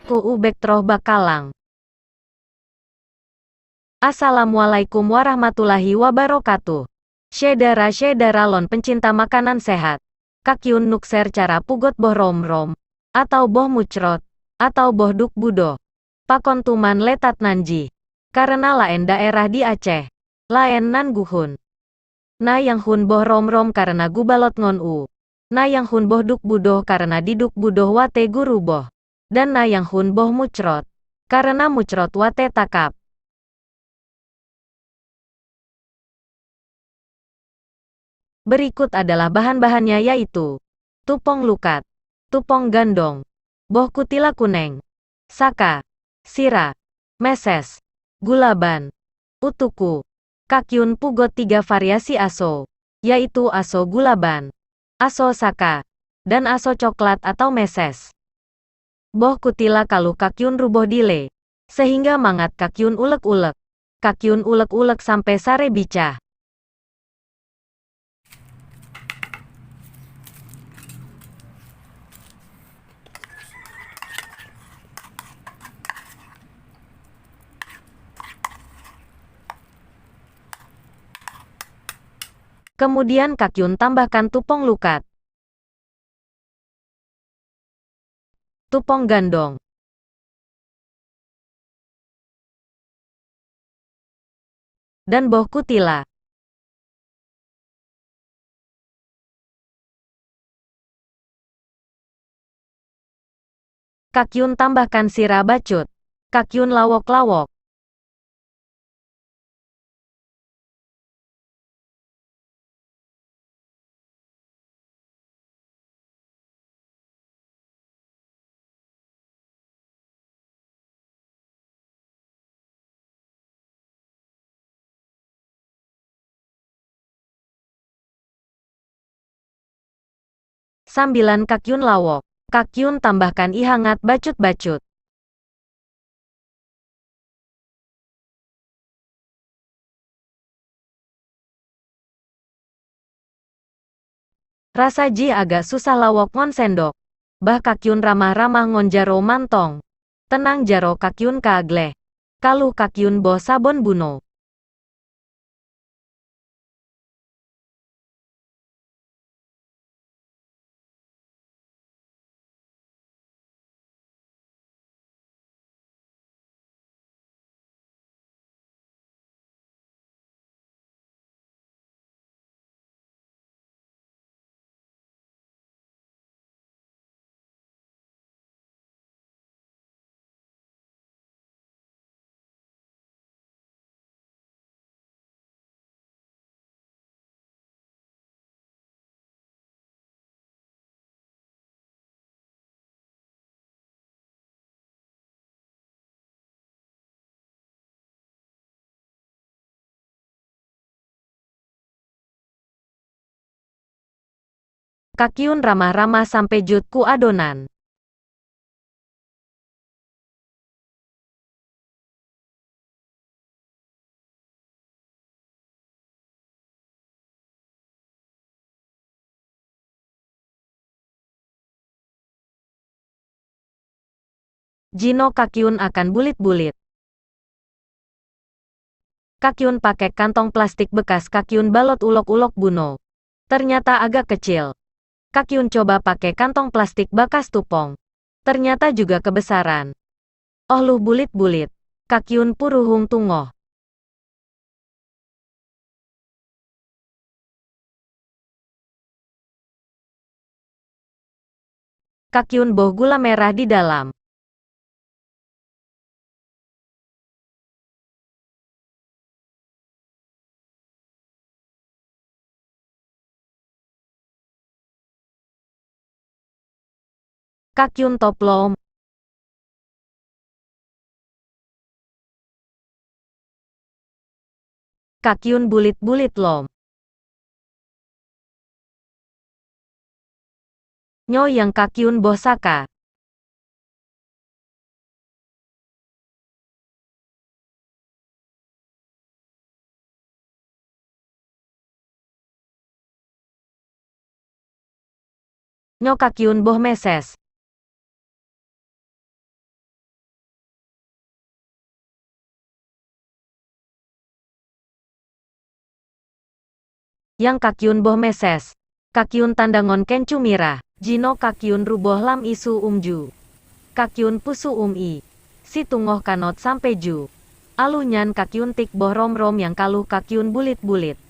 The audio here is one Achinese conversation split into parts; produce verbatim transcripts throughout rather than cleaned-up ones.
Ku ubek troh bak kalang. Assalamualaikum warahmatullahi wabarakatuh. Syedara-syedara lôn peucinta makanan sehat. Kak Yun neuk share cara pugot boh rom-rom, atau boh mucrot, atau boh duk budoh. Pakon tuman le that nan jih. Kareuna laén daerah di Aceh, laén nan geuhun. Na nyang hun boh rom-rom kareuna geubalot ngon u. Na nyang hun boh duk budoh kareuna diduk budoh watée geuruboh. Dan na nyang hun boh mucrot, kareuna mucrot watée takab. Berikut adalah bahan-bahannya, yaitu tupông lukat, tupông gandong, boh kutila kuneng, saka, sira, meses, gula ban, utuku. Kak Yun pugot tiga variasi aso, yaitu aso gula ban, aso saka, dan aso coklat atau meses. Boh kutila ka lheueh Kak Yun ruboh dilée, sehingga mangat Kak Yun ulek-ulek. Kak Yun ulek-ulek sampoe saré bicah. Kemudian Kak Yun tambahkan tupông lukat, tupông gandong, dan boh kutila. Kak Yun tambahkan sira bacut. Kak Yun lawok-lawok. Sambilan Kak Yun lawok, Kak Yun tambahkan ie hangat bacut-bacut. Rasa jih agak susah lawok ngon sendok. Bah Kak Yun ramah-ramah ngon jaroe mantong. Teunang jaroe Kak Yun ka gleh. Ka lheueh Kak Yun boh sabon bunoe. Kak Yun ramah-ramah sampoe jeuet keu adonan. Jinoe Kak Yun akan bulit-bulit. Kak Yun pakai kantong plastik bekas Kak Yun balot ulok-ulok bunoe. Ternyata agak kecil. Kak Yun coba pakai kantong plastik bakas tupông. Ternyata juga kebesaran. Óh lheueh bulit-bulit, Kak Yun peuruhueng teungoh. Kak Yun boh gula merah di dalam. Kak Yun top lom. Kak Yun bulit-bulit lom. Nyoe nyang Kak Yun boh saka. Nyoe Kak Yun boh meses. Nyang Kak Yun boh meses. Kak Yun tanda ngon keuncue mirah. Jinoe Kak Yun ruboh lam ié su-uem ju. Kak Yun peusu-uem ié. Siteungoh kanot sampoe ju. Óh lheueh nyan Kak Yun tik boh rom-rom nyang ka lheueh Kak Yun bulet-bulet.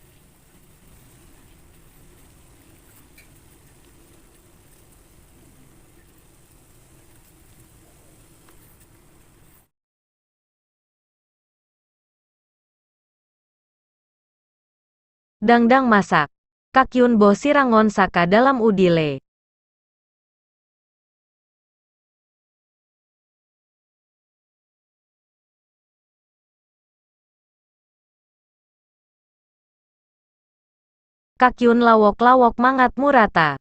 Dang-dang masak. Kak Yun boh sira ngon saka dalam u dilée. Kak Yun lawok-lawok mangat meurata.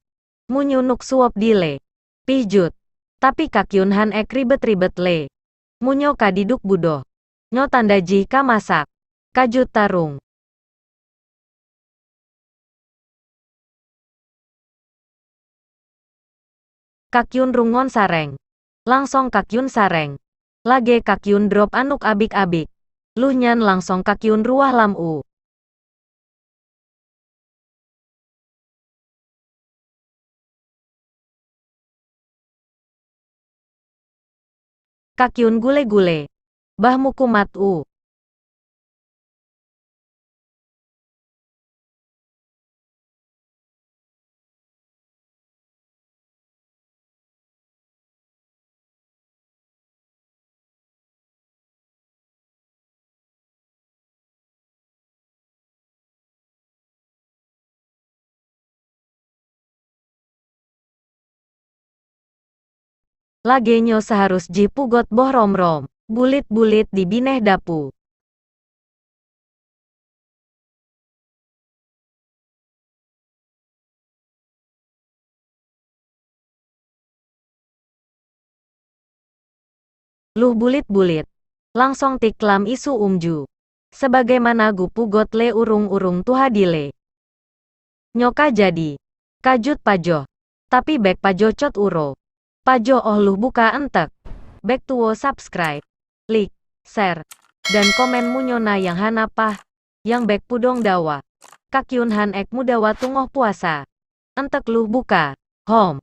Meunyoe neuk suwab dilée, pih jeuet. Tapi Kak Yun hán ék ribet-ribet lé. Meunyoe ka diduek beudôh, nyoe tanda jih ka masak. Ka jeuet tarông. Kak Yun rông ngon sareng. Langsong Kak Yun sareng. Lagée Kak Yun drob aneuk abik-abik. Lheueh nyan langsong Kak Yun ruwah lam u. Kak Yun gule-gule. Bah meukumat u. Lagée nyoe seuharôh jih peugot boh rom-rom, bulet-bulet di binéh dapu. Lheueh bulet-bulet, langsong tik lam ié su-uem ju, sebagaimana geupeugot lé ureuëng-ureuëng tuha dilée. Nyoe ka jadi, ka jeuet pajoh, tapi bék pajoh cot uroe. Pajoh óh lheueh buka eunteuk. Bék tuwoe subscribe, like, share, dan komen meunyoe na nyang hana paih, nyang bék peudong dawa. Kak Yun hán ék meudawa teungoh puasa. Eunteuk lheueh buka, hom,